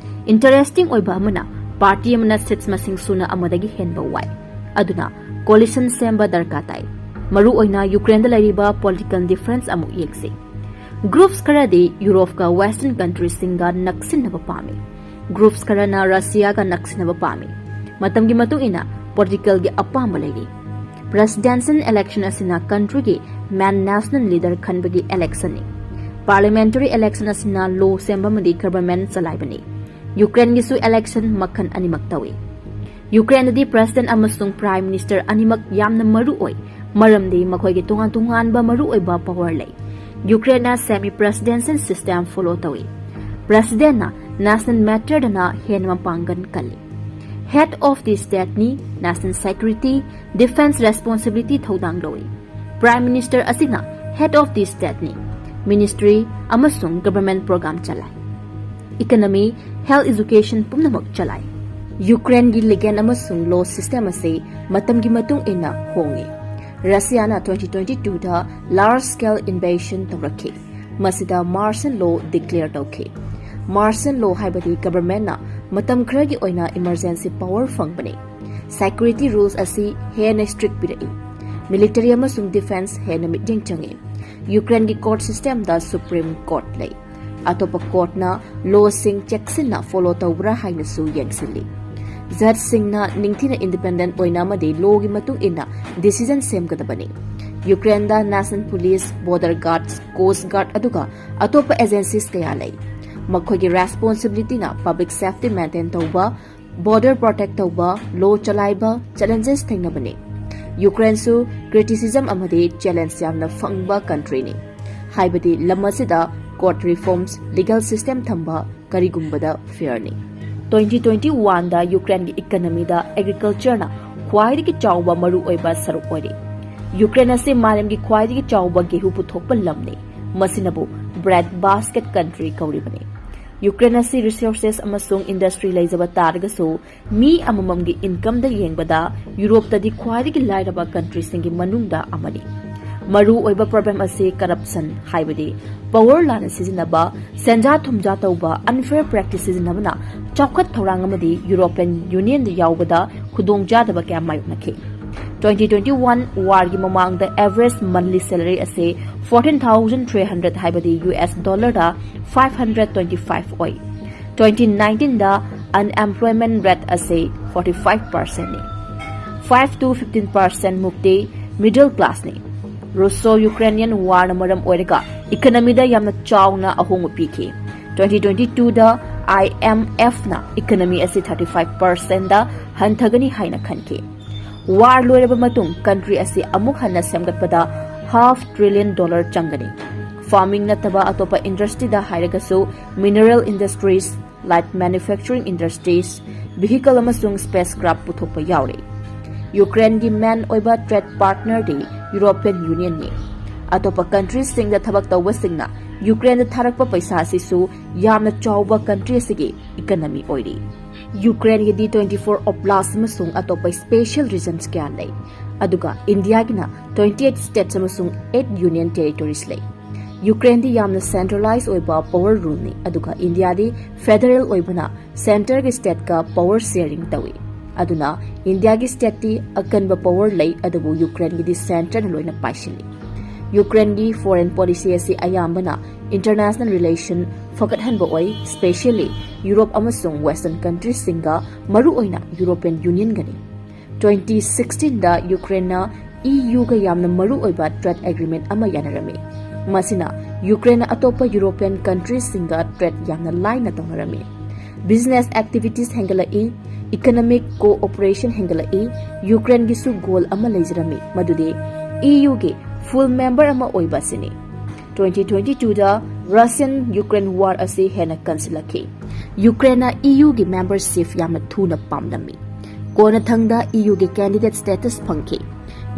Interesting ꯑꯣꯏꯕ ꯑꯃꯅ, party ꯑꯃꯅ seats ꯃꯁꯤꯡ ꯁꯨꯅ ꯑꯃꯗꯒꯤ ꯍꯦꯟꯕ ꯋꯥꯏ꯫ ꯑꯗꯨꯅ coalition ꯁꯦꯝꯕ ꯗꯔꯀꯥꯔ ꯇꯥꯏ꯫ ꯃꯔꯨ ꯑꯣꯏꯅ Ukraineꯗ ꯂꯩꯔꯤꯕ political difference ꯑꯃꯨꯛ ꯌꯦꯡꯁꯤ꯫ Groups ꯈꯔꯗꯤ Europeꯀ Western countryꯁꯤꯡꯒ ꯅꯛꯁꯤꯟꯅꯕ ꯄꯥꯝꯃꯤ꯫ Groups ꯈꯔꯅ Russiaꯒ ꯅꯛꯁꯤꯟꯅꯕ ꯄꯥꯝꯃꯤ꯫ ꯃꯇꯝꯒꯤ ꯃꯇꯨꯡ ꯏꯟꯅ politicalꯒꯤ ꯑꯄꯥꯝꯕ ꯂꯩꯔꯤ꯫ Presidential election ꯑꯁꯤꯅ countryꯒꯤ main national leader ꯈꯟꯕꯒꯤ electionꯅꯤ꯫ Parliamentary election ꯑꯁꯤꯅ law ꯁꯦꯝꯕ ꯑꯃꯗꯤ government ꯆꯂꯥꯏꯕꯅꯤ꯫ Ukraineꯒꯤꯁꯨ election ꯃꯈꯜ ꯑꯅꯤꯃꯛ ꯇꯧꯏ꯫ Ukraineꯗꯗꯤ President ꯑꯃꯁꯨꯡ Prime Minister ꯑꯅꯤꯃꯛ ꯌꯥꯝꯅ ꯃꯔꯨ ꯑꯣꯏ, ꯃꯔꯝꯗꯤ ꯃꯈꯣꯏꯒꯤ ꯇꯣꯉꯥꯟ ꯇꯣꯉꯥꯟꯕ ꯃꯔꯨꯑꯣꯏꯕ power ꯂꯩ꯫ Ukraineꯅ semi presidential system follow ꯇꯧꯏ꯫ Presidentꯅ national matterꯗꯅ ꯍꯦꯟꯅ ꯃꯄꯥꯡꯒꯜ ꯀꯜꯂꯤ꯫ Head of the stateꯅꯤ, national security, defense responsibility ꯊꯧꯗꯥꯡ ꯂꯧꯏ꯫ Prime Minister ꯑꯁꯤꯅ head of the stateꯅꯤ, ministry ꯑꯃꯁꯨꯡ government program ꯆꯂꯥꯏ꯫ Economy, health, education ꯄꯨꯝꯅꯃꯛ ꯆꯂꯥꯏ꯫ Ukraineꯒꯤ legal ꯑꯃꯁꯨꯡ law system ꯑꯁꯤ ꯃꯇꯝꯒꯤ ꯃꯇꯨꯡ ꯏꯟꯅ ꯍꯣꯡꯏ꯫ Russiaꯅ twenty twenty twoꯗ large scale invasion ꯇꯧꯔꯛꯈꯤ꯫ ꯃꯁꯤꯗ martial law declare ꯇꯧꯈꯤ꯫ Martial law ꯍꯥꯏꯕꯗꯤ governmentꯅ ꯃꯇꯝ ꯈꯔꯒꯤ ꯑꯣꯏꯅ emergency power ꯐꯪꯕꯅꯤ꯫ Security rules ꯑꯁꯤ ꯍꯦꯟꯅ strict ꯄꯤꯔꯛꯏ꯫ Military ꯑꯃꯁꯨꯡ defense ꯍꯦꯟꯅ ꯃꯤꯠꯌꯦꯡ ꯆꯪꯏ꯫ Ukraineꯒꯤ court systemꯗ Supreme Court ꯂꯩ꯫ ꯑꯇꯣꯞꯄ courtꯅ lawꯁꯤꯡ ꯆꯦꯛꯁꯤꯟꯅ follow ꯇꯧꯕ꯭ꯔꯥ ꯍꯥꯏꯅꯁꯨ ꯌꯦꯡꯁꯤꯜꯂꯤ꯫ Judgeꯁꯤꯡꯅ ꯅꯤꯡꯊꯤꯅ independent ꯑꯣꯏꯅ ꯑꯃꯗꯤ lawꯒꯤ ꯃꯇꯨꯡ ꯏꯟꯅ decision ꯁꯦꯝꯒꯗꯕꯅꯤ꯫ Ukraineꯗ national police, border guards, coast guard ꯑꯗꯨꯒ ꯑꯇꯣꯞꯄ agencies ꯀꯌꯥ ꯂꯩ꯫ ꯃꯈꯣꯏꯒꯤ responsibilityꯅ public safety maintain ꯇꯧꯕ, border protect ꯇꯧꯕ, law ꯆꯂꯥꯏꯕ, challenges ꯊꯦꯡꯅꯕꯅꯤ꯫ Ukraineꯁꯨ criticism ꯑꯃꯗꯤ challenge ꯌꯥꯝꯅ ꯐꯪꯕ countryꯅꯤ꯫ ꯍꯥꯏꯕꯗꯤ ꯂꯝ ꯑꯁꯤꯗ court reforms, legal system ꯊꯝꯕ ꯀꯔꯤꯒꯨꯝꯕꯗ fairꯅꯤ꯫ Twenty twenty oneꯗ Ukraineꯒꯤ economyꯗ agricultureꯅ ꯈ꯭ꯋꯥꯏꯗꯒꯤ ꯆꯥꯎꯕ ꯃꯔꯨꯑꯣꯏꯕ ꯁꯔꯨꯛ ꯑꯣꯏꯔꯤ꯫ Ukraine ꯑꯁꯤ ꯃꯥꯂꯦꯝꯒꯤ ꯈ꯭ꯋꯥꯏꯗꯒꯤ ꯆꯥꯎꯕ ꯒꯦꯍꯨ ꯄꯨꯊꯣꯛꯄ ꯂꯝꯅꯤ꯫ ꯃꯁꯤꯅꯕꯨ bread basket country ꯀꯧꯔꯤꯕꯅꯤ꯫ Ukraine ꯑꯁꯤ resources ꯑꯃꯁꯨꯡ industry ꯂꯩꯖꯕ ꯇꯥꯔꯒꯁꯨ, ꯃꯤ ꯑꯃꯃꯝꯒꯤ incomeꯗ ꯌꯦꯡꯕꯗ Europeꯇꯗꯤ ꯈ꯭ꯋꯥꯏꯗꯒꯤ ꯂꯥꯏꯔꯕ countryꯁꯤꯡꯒꯤ ꯃꯅꯨꯡꯗ ꯑꯃꯅꯤ꯫ ꯃꯔꯨ ꯑꯣꯏꯕ ꯄ꯭ꯔꯣꯕ꯭ꯂꯦꯝ ꯑꯁꯤ ꯀꯔꯞꯁꯟ, ꯍꯥꯏꯕꯗꯤ ꯄꯋꯔ ꯂꯥꯟꯅ ꯁꯤꯖꯤꯟꯅꯕ, ꯁꯦꯟꯖꯥ ꯊꯨꯝꯖꯥ ꯇꯧꯕ, ꯑꯟꯐꯦꯌꯔ ꯄ꯭ꯔꯦꯛꯇꯤꯁ ꯁꯤꯖꯤꯟꯅꯕꯅ ꯆꯥꯎꯈꯠ ꯊꯧꯔꯥꯡ ꯑꯃꯗꯤ ꯌꯨꯔꯣꯄꯤꯌꯟ ꯌꯨꯅꯤꯌꯟꯗ ꯌꯥꯎꯕꯗ ꯈꯨꯗꯣꯡꯆꯥꯗꯕ ꯀꯌꯥ ꯃꯥꯌꯣꯛꯅꯈꯤ꯫ Twenty twenty one ꯋꯥꯔꯒꯤ ꯃꯃꯥꯡꯗ average monthly salary ꯑꯁꯤ fourteen thousand three hundred, ꯍꯥꯏꯕꯗꯤ ꯌꯨ ꯑꯦꯁ ꯗꯣꯂꯔꯗ five hundred twenty five ꯑꯣꯏ꯫ Twenty nineteen ꯗ unemployment rate ꯑꯁꯤ forty five percent ꯅꯤ꯫ Five to fifteen percent ꯃꯨꯛꯇꯤ middle class ꯅꯤ꯫ ꯔꯨꯁꯣ ꯌꯨꯀ꯭ꯔꯦꯅꯤꯌꯟ ꯋꯥꯔꯅ ꯃꯔꯝ ꯑꯣꯏꯔꯒ ꯏꯀꯅꯃꯤꯗ ꯌꯥꯝꯅ ꯆꯥꯎꯅ ꯑꯍꯣꯡꯕ ꯄꯤꯈꯤ꯫ Twenty twenty two the I M F ꯅ ꯏꯀꯅꯃꯤ ꯑꯁꯤ thirty five percent ꯗ ꯍꯟꯊꯒꯅꯤ ꯍꯥꯏꯅ ꯈꯟꯈꯤ꯫ ꯋꯥꯔ ꯂꯣꯏꯔꯕ ꯃꯇꯨꯡ ꯀꯟꯇ꯭ꯔꯤ ꯑꯁꯤ ꯑꯃꯨꯛ ꯍꯟꯅ ꯁꯦꯝꯒꯠꯄꯗ half trillion dollar ꯆꯪꯒꯅꯤ꯫ ꯐꯥꯔꯃꯤꯡ ꯅꯠꯇꯕ ꯑꯇꯣꯞꯄ ꯏꯟꯗꯁꯇ꯭ꯔꯤꯗ ꯍꯥꯏꯔꯒꯁꯨ, mineral industries, light manufacturing industries, vehicle ꯑꯃꯁꯨꯡ spacecraft ꯄꯨꯊꯣꯛꯄ ꯌꯥꯎꯔꯤ꯫ ꯌꯨꯀ꯭ꯔꯦꯟꯒꯤ ꯃꯦꯟ ꯑꯣꯏꯕ ꯇ꯭ꯔꯦꯗ ꯄꯥꯔꯠꯅꯔꯗꯤ ꯌꯨꯔꯣꯄꯤꯌꯟ ꯌꯨꯅꯤꯌꯟꯅꯤ꯫ ꯑꯇꯣꯞꯄ ꯀꯟꯇ꯭ꯔꯤꯁꯤꯡꯗ ꯊꯕꯛ ꯇꯧꯕꯁꯤꯡꯅ ꯌꯨꯀ꯭ꯔꯦꯟꯗ ꯊꯥꯔꯛꯄ ꯄꯩꯁꯥ ꯑꯁꯤꯁꯨ ꯌꯥꯝꯅ ꯆꯥꯎꯕ ꯀꯟꯇ꯭ꯔꯤ ꯑꯁꯤꯒꯤ ꯏꯀꯅꯃꯤ ꯑꯣꯏꯔꯤ꯫ ꯌꯨꯀ꯭ꯔꯦꯟꯒꯤꯗꯤ twenty four oblasts ꯑꯃꯁꯨꯡ ꯑꯇꯣꯞꯄ special regions ꯀꯌꯥ ꯂꯩ, ꯑꯗꯨꯒ ꯏꯟꯗꯤꯌꯥꯒꯤꯅ twenty eight states ꯑꯃꯁꯨꯡ eight union territories ꯂꯩ꯫ ꯌꯨꯀ꯭ꯔꯦꯟꯗꯤ ꯌꯥꯝꯅ centralized ꯑꯣꯏꯕ ꯄꯋꯔ ꯔꯨꯜꯅꯤ, ꯑꯗꯨꯒ ꯏꯟꯗꯤꯌꯥꯗꯤ ꯐꯦꯗꯔꯦꯜ ꯑꯣꯏꯕꯅ ꯁꯦꯟꯇꯔꯒꯤ ꯁ꯭ꯇꯦꯠꯀ ꯄꯋꯔ ꯁꯦꯌꯔꯤꯡ ꯇꯧꯏ꯫ ꯑꯗꯨꯅ ꯏꯟꯗꯤꯌꯥꯒꯤ ꯁ꯭ꯇꯦꯠꯇꯤ ꯑꯀꯟꯕ ꯄꯋꯔ ꯂꯩ, ꯑꯗꯨꯕꯨ ꯌꯨꯀ꯭ꯔꯦꯟꯒꯤꯗꯤ ꯁꯦꯟꯇꯔꯅ ꯂꯣꯏꯅ ꯄꯥꯏꯁꯤꯜꯂꯤ꯫ ꯌꯨꯀ꯭ꯔꯦꯟꯒꯤ ꯐꯣꯔꯦꯟ ꯄꯣꯂꯤꯁꯤ ꯑꯁꯤ ꯑꯌꯥꯝꯕꯅ ꯏꯟꯇꯔꯅꯦꯁꯅꯦꯜ ꯔꯤꯂꯦꯁꯟ ꯐꯒꯠꯍꯟꯕ ꯑꯣꯏ, specially ꯌꯨꯔꯣꯞ ꯑꯃꯁꯨꯡ ꯋꯦꯁꯇꯔꯟ ꯀꯟꯇ꯭ꯔꯤꯁꯤꯡꯒ, ꯃꯔꯨꯑꯣꯏꯅ ꯌꯨꯔꯣꯄꯤꯌꯟ ꯌꯨꯅꯤꯌꯟꯒꯅꯤ꯫ Twenty sixteen ꯗ ꯌꯨꯀ꯭ꯔꯦꯟꯅ E U ꯒ ꯌꯥꯝꯅ ꯃꯔꯨꯑꯣꯏꯕ ꯇ꯭ꯔꯦꯗ ꯑꯦꯒ꯭ꯔꯤꯃꯦꯟ ꯑꯃ ꯌꯥꯅꯔꯝꯃꯤ꯫ ꯃꯁꯤꯅ ꯌꯨꯀ꯭ꯔꯦꯟꯅ ꯑꯇꯣꯞꯄ ꯌꯨꯔꯣꯄꯤꯌꯟ ꯀꯟꯇ꯭ꯔꯤꯁꯤꯡꯒ ꯇ꯭ꯔꯦꯗ ꯌꯥꯝꯅ ꯂꯥꯏꯅ ꯇꯧꯅꯔꯝꯃꯤ꯫ ꯕꯤꯖꯤꯅꯦꯁ ꯑꯦꯛꯇꯤꯚꯤꯇꯤꯁ ꯍꯦꯟꯒꯠꯂꯛꯏ, ꯏꯀꯅꯃꯤꯛ ꯀꯣꯑꯣꯄꯔꯦꯁꯟ ꯍꯦꯟꯒꯠꯂꯛꯏ꯫ ꯌꯨꯀ꯭ꯔꯦꯟꯒꯤꯁꯨ ꯒꯣꯜ ꯑꯃ ꯂꯩꯖꯔꯝꯃꯤ, ꯃꯗꯨꯗꯤ E U ꯒꯤ ꯐꯨꯜ ꯃꯦꯝꯕꯔ ꯑꯃ ꯑꯣꯏꯕ ꯑꯁꯤꯅꯤ꯫ Twenty twenty two ꯗ ꯔꯁꯤꯌꯟ ꯌꯨꯀ꯭ꯔꯦꯟ ꯋꯥꯔ ꯑꯁꯤ ꯍꯦꯟꯅ ꯀꯟꯁꯤꯜꯂꯛꯈꯤ꯫ ꯌꯨꯀ꯭ꯔꯦꯟꯅ E U ꯒꯤ ꯃꯦꯝꯕꯔꯁꯤꯞ ꯌꯥꯝꯅ ꯊꯨꯅ ꯄꯥꯝꯂꯝꯃꯤ꯫ ꯀꯣꯟꯅꯊꯪꯗ E U ꯒꯤ candidate status ꯐꯪꯈꯤ꯫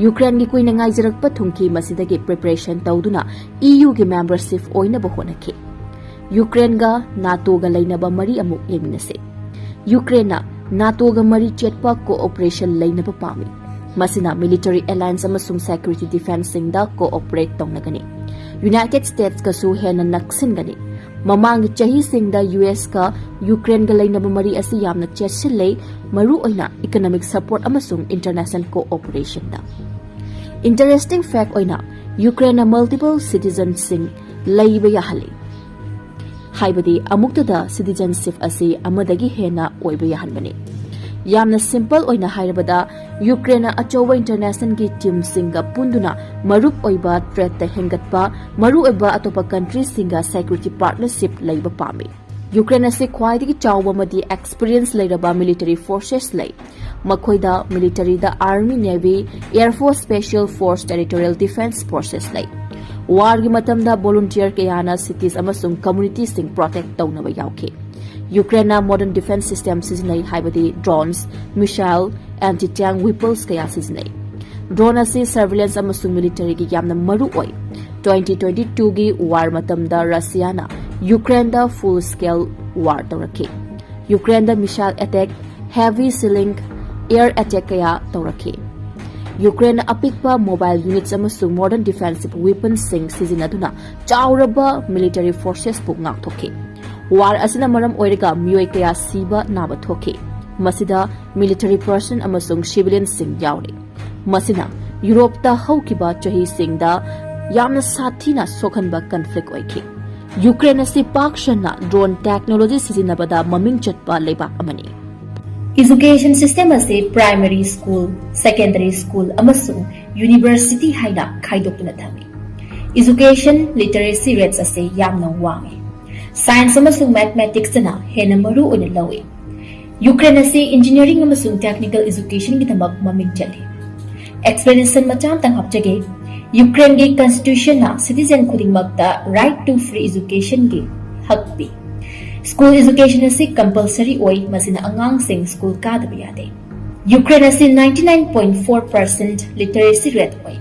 ꯌꯨꯀ꯭ꯔꯦꯟꯒꯤ ꯀꯨꯏꯅ ꯉꯥꯏꯖꯔꯛꯄ ꯊꯨꯡꯈꯤ, ꯃꯁꯤꯗꯒꯤ preparation ꯇꯧꯗꯨꯅ E U ꯒꯤ ꯃꯦꯝꯕꯔꯁꯤꯞ ꯑꯣꯏꯅꯕ ꯍꯣꯠꯅꯈꯤ꯫ ꯌꯨꯀ꯭ꯔꯦꯟꯒ ꯅꯥꯇꯣꯒ ꯂꯩꯅꯕ ꯃꯔꯤ ꯑꯃꯨꯛ ꯌꯦꯡꯃꯤꯟꯅꯁꯤ꯫ ꯌꯨꯀ꯭ꯔꯦꯟꯅ ꯅꯥꯇꯣꯒ ꯃꯔꯤ ꯆꯦꯠꯄ ꯀꯣꯑꯣꯄꯔꯦꯁꯟ ꯂꯩꯅꯕ ꯄꯥꯝꯃꯤ꯫ ꯃꯁꯤꯅ military alliance ꯑꯃꯁꯨꯡ security defenceꯁꯤꯡꯗ cooperate ꯇꯧꯅꯒꯅꯤ꯫ United Statesꯀꯁꯨ ꯍꯦꯟꯅ ꯅꯛꯁꯤꯟꯒꯅꯤ꯫ ꯃꯃꯥꯡꯒꯤ ꯆꯍꯤꯁꯤꯡꯗ USꯀ Ukraineꯒ ꯂꯩꯅꯕ ꯃꯔꯤ ꯑꯁꯤ ꯌꯥꯝꯅ ꯆꯦꯠꯁꯤꯜꯂꯦ, ꯃꯔꯨꯑꯣꯏꯅ economic support ꯑꯃꯁꯨꯡ international cooperationꯗ꯫ Interesting fact ꯑꯣꯏꯅ, Ukraineꯅ multiple citizenshipꯁꯤꯡ ꯂꯩꯕ ꯌꯥꯍꯜꯂꯤ, ꯍꯥꯏꯕꯗꯤ ꯑꯃꯨꯛꯇꯗ citizenship ꯑꯁꯤ ꯑꯃꯗꯒꯤ ꯍꯦꯟꯅ ꯑꯣꯏꯕ ꯌꯥꯍꯟꯕꯅꯤ꯫ ꯌꯥꯝꯅ simple ꯑꯣꯏꯅ ꯍꯥꯏꯔꯕꯗ, Ukraineꯅ ꯑꯆꯧꯕ internationalꯒꯤ teamꯁꯤꯡꯒ ꯄꯨꯟꯗꯨꯅ ꯃꯔꯨꯞ ꯑꯣꯏꯕ threatꯇ ꯍꯦꯟꯒꯠꯄ, ꯃꯔꯨꯑꯣꯏꯕ ꯑꯇꯣꯞꯄ countryꯁꯤꯡꯒ security partnership ꯂꯩꯕ ꯄꯥꯝꯃꯤ꯫ Ukraine ꯑꯁꯤ ꯈ꯭ꯋꯥꯏꯗꯒꯤ ꯆꯥꯎꯕ ꯑꯃꯗꯤ experience ꯂꯩꯔꯕ military forces ꯂꯩ꯫ ꯃꯈꯣꯏꯗ militaryꯗ army, navy, air force, special force, territorial defense forces ꯂꯩ꯫ Warꯒꯤ ꯃꯇꯝꯗ volunteer ꯀꯌꯥꯅ cities ꯑꯃꯁꯨꯡ communityꯁꯤꯡ protect ꯇꯧꯅꯕ ꯌꯥꯎꯈꯤ꯫ Ukraineꯅ modern defense system ꯁꯤꯖꯤꯟꯅꯩ, ꯍꯥꯏꯕꯗꯤ drones, missile, anti-tank weapons ꯀꯌꯥ ꯁꯤꯖꯤꯟꯅꯩ꯫ Drone ꯑꯁꯤ surveillance ꯑꯃꯁꯨꯡ militaryꯒꯤ ꯌꯥꯝꯅ ꯃꯔꯨ ꯑꯣꯏ꯫ Twenty twenty twoꯒꯤ war ꯃꯇꯝꯗ Russiaꯅ Ukraineꯗ full scale war ꯇꯧꯔꯛꯈꯤ꯫ Ukraineꯗ missile attack, heavy shelling, air attack ꯀꯌꯥ ꯇꯧꯔꯛꯈꯤ꯫ Ukraineꯅ ꯑꯄꯤꯛꯄ mobile units ꯑꯃꯁꯨꯡ modern defensive weaponsꯁꯤꯡ ꯁꯤꯖꯤꯟꯅꯗꯨꯅ ꯆꯥꯎꯔꯕ military forcesꯄꯨ ꯉꯥꯛꯊꯣꯛꯈꯤ꯫ War ꯑꯁꯤꯅ ꯃꯔꯝ ꯑꯣꯏꯔꯒ ꯃꯤꯑꯣꯏ ꯀꯌꯥ ꯁꯤꯕ ꯅꯥꯕ ꯊꯣꯛꯈꯤ꯫ ꯃꯁꯤꯗ military personnel ꯑꯃꯁꯨꯡ civilianꯁꯤꯡ ꯌꯥꯎꯔꯤ꯫ ꯃꯁꯤꯅ Europeꯇ ꯍꯧꯈꯤꯕ ꯆꯍꯤꯁꯤꯡꯗ ꯌꯥꯝꯅ ꯁꯥꯊꯤꯅ ꯁꯣꯛꯍꯟꯕ conflict ꯑꯣꯏꯈꯤ꯫ Ukraine ꯑꯁꯤ ꯄꯥꯛ ꯁꯟꯅ drone technology ꯁꯤꯖꯤꯟꯅꯕꯗ ꯃꯃꯤꯡ ꯆꯠꯄ ꯂꯩꯕꯥꯛ ꯑꯃꯅꯤ꯫ Education system ꯑꯁꯤ primary school, secondary school ꯑꯃꯁꯨꯡ university ꯍꯥꯏꯅ ꯈꯥꯏꯗꯣꯛꯇꯨꯅ ꯊꯝꯃꯤ꯫ Education literacy rates ꯑꯁꯤ ꯌꯥꯝꯅ ꯋꯥꯡꯉꯤ꯫ Science ꯑꯃꯁꯨꯡ mathematicsꯇꯅ ꯍꯦꯟꯅ ꯃꯔꯨ ꯑꯣꯏꯅ ꯂꯧꯏ꯫ Ukraine ꯑꯁꯤ engineering ꯑꯃꯁꯨꯡ technical educationꯒꯤꯗꯃꯛ ꯃꯃꯤꯡ ꯆꯠꯂꯤ꯫ Explanation ꯃꯆꯥ ꯑꯃꯇꯪ ꯍꯥꯞꯆꯒꯦ꯫ Ukraineꯒꯤ constitutionꯅ citizen ꯈꯨꯗꯤꯡꯃꯛꯇ right to free educationꯒꯤ ꯍꯛ ꯄꯤ꯫ School education ꯑꯁꯤ compulsory ꯑꯣꯏ, ꯃꯁꯤꯅ ꯑꯉꯥꯡꯁꯤꯡ school ꯀꯥꯗꯕ ꯌꯥꯗꯦ꯫ Ukraine ꯑꯁꯤ ninety nine point four percent literacy rate ꯑꯣꯏ꯫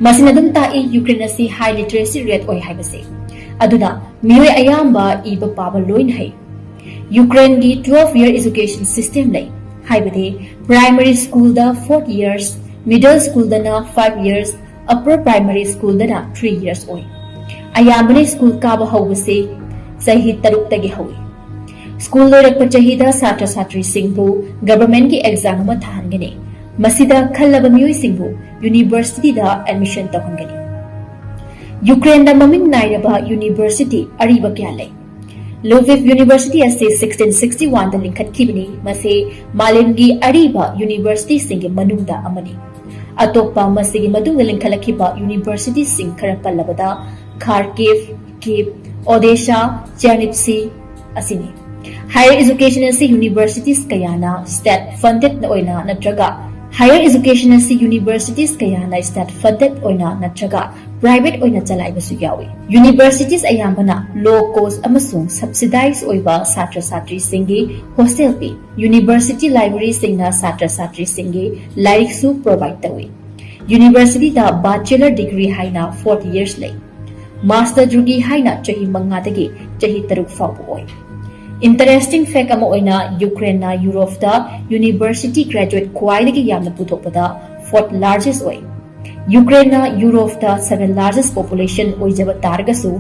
ꯃꯁꯤꯅ ꯑꯗꯨꯝ ꯇꯥꯛꯏ Ukraine ꯑꯁꯤ high literacy rate ꯑꯣꯏ ꯍꯥꯏꯕꯁꯦ꯫ ꯑꯗꯨꯅ ꯃꯤꯑꯣꯏ ꯑꯌꯥꯝꯕ ꯏꯕ ꯄꯥꯕ ꯂꯣꯏꯅ ꯍꯩ꯫ Ukraineꯒꯤ twelve year education system ꯂꯩ, ꯍꯥꯏꯕꯗꯤ primary schoolꯗ four years, Middle school ꯗꯅ five years, upper primary school ꯗꯅ three years ꯑꯣꯏ꯫ ꯑꯌꯥꯝꯕꯅ school ꯀꯥꯕ ꯍꯧꯕꯁꯤ ꯆꯍꯤ ꯇꯔꯨꯛꯇꯒꯤ ꯍꯧꯏ꯫ School ꯂꯣꯏꯔꯛꯄ ꯆꯍꯤꯗ ꯁꯥꯇ꯭ꯔ ꯁꯥꯇ꯭ꯔꯤꯁꯤꯡꯕꯨ government ꯀꯤ exam ꯑꯃ ꯊꯥꯍꯟꯒꯅꯤ꯫ ꯃꯁꯤꯗ ꯈꯜꯂꯕ ꯃꯤꯑꯣꯏꯁꯤꯡꯕꯨ university ꯗ admission ꯇꯧꯍꯟꯒꯅꯤ꯫ Ukraine ꯗ ꯃꯃꯤꯡ ꯅꯥꯏꯔꯕ university ꯑꯔꯤꯕ ꯀꯌꯥ ꯂꯩ꯫ Lviv University ꯑꯁꯤ sixteen sixty one ꯗ ꯂꯤꯡꯈꯠꯈꯤꯕꯅꯤ꯫ ꯃꯁꯤ ꯃꯥꯂꯦꯝꯒꯤ ꯑꯔꯤꯕ university ꯁꯤꯡꯒꯤ ꯃꯅꯨꯡꯗ ꯑꯃꯅꯤ꯫ ꯑꯇꯣꯞꯄ ꯃꯁꯤꯒꯤ ꯃꯇꯨꯡꯗ ꯂꯤꯡꯈꯠꯂꯛꯈꯤꯕ university ꯁꯤꯡ ꯈꯔ ꯄꯜꯂꯕꯗ Kharkiv, Kyiv, Odessa, Chernivtsi ꯑꯁꯤꯅꯤ꯫ Higher education ꯑꯁꯤ universities ꯀꯌꯥꯅ state funded ꯑꯣꯏꯅ ꯅꯠꯇ꯭ꯔꯒ higher education ꯑꯁꯤ universities ꯀꯌꯥꯅ state funded ꯑꯣꯏꯅ ꯅꯠꯇ꯭ꯔꯒ private ꯑꯣꯏꯅ ꯆꯂꯥꯏꯕꯁꯨ ꯌꯥꯎꯏ꯫ Universities ꯑꯌꯥꯝꯕꯅ low cost ꯑꯃꯁꯨꯡ subsidized ꯑꯣꯏꯕ ꯁꯥꯇ꯭ꯔ ꯁꯥꯇ꯭ꯔꯤꯁꯤꯡꯒꯤ hostel ꯄꯤ꯫ University library ꯁꯤꯡꯅ ꯁꯥꯇ꯭ꯔ ꯁꯥꯇ꯭ꯔꯤꯁꯤꯡꯒꯤ ꯂꯥꯏꯔꯤꯛꯁꯨ provide ꯇꯧꯏ꯫ University ꯗ bachelor degree ꯍꯥꯏꯅ four years ꯂꯩ꯫ Master degree ꯍꯥꯏꯅ ꯆꯍꯤ ꯃꯉꯥꯗꯒꯤ ꯆꯍꯤ ꯇꯔꯨꯛ ꯐꯥꯎꯕ ꯑꯣꯏ꯫ Interesting fact ꯑꯃ ꯑꯣꯏꯅ, Ukraine ꯅ Europe ꯇ university graduate ꯈ꯭ꯋꯥꯏꯗꯒꯤ ꯌꯥꯝꯅ ꯄꯨꯊꯣꯛꯄꯗ fourth largest ꯑꯣꯏ꯫ Ukraine ꯅ Europe ꯇ seven largest population ꯑꯣꯏꯖꯕ ꯇꯥꯔꯒꯁꯨ,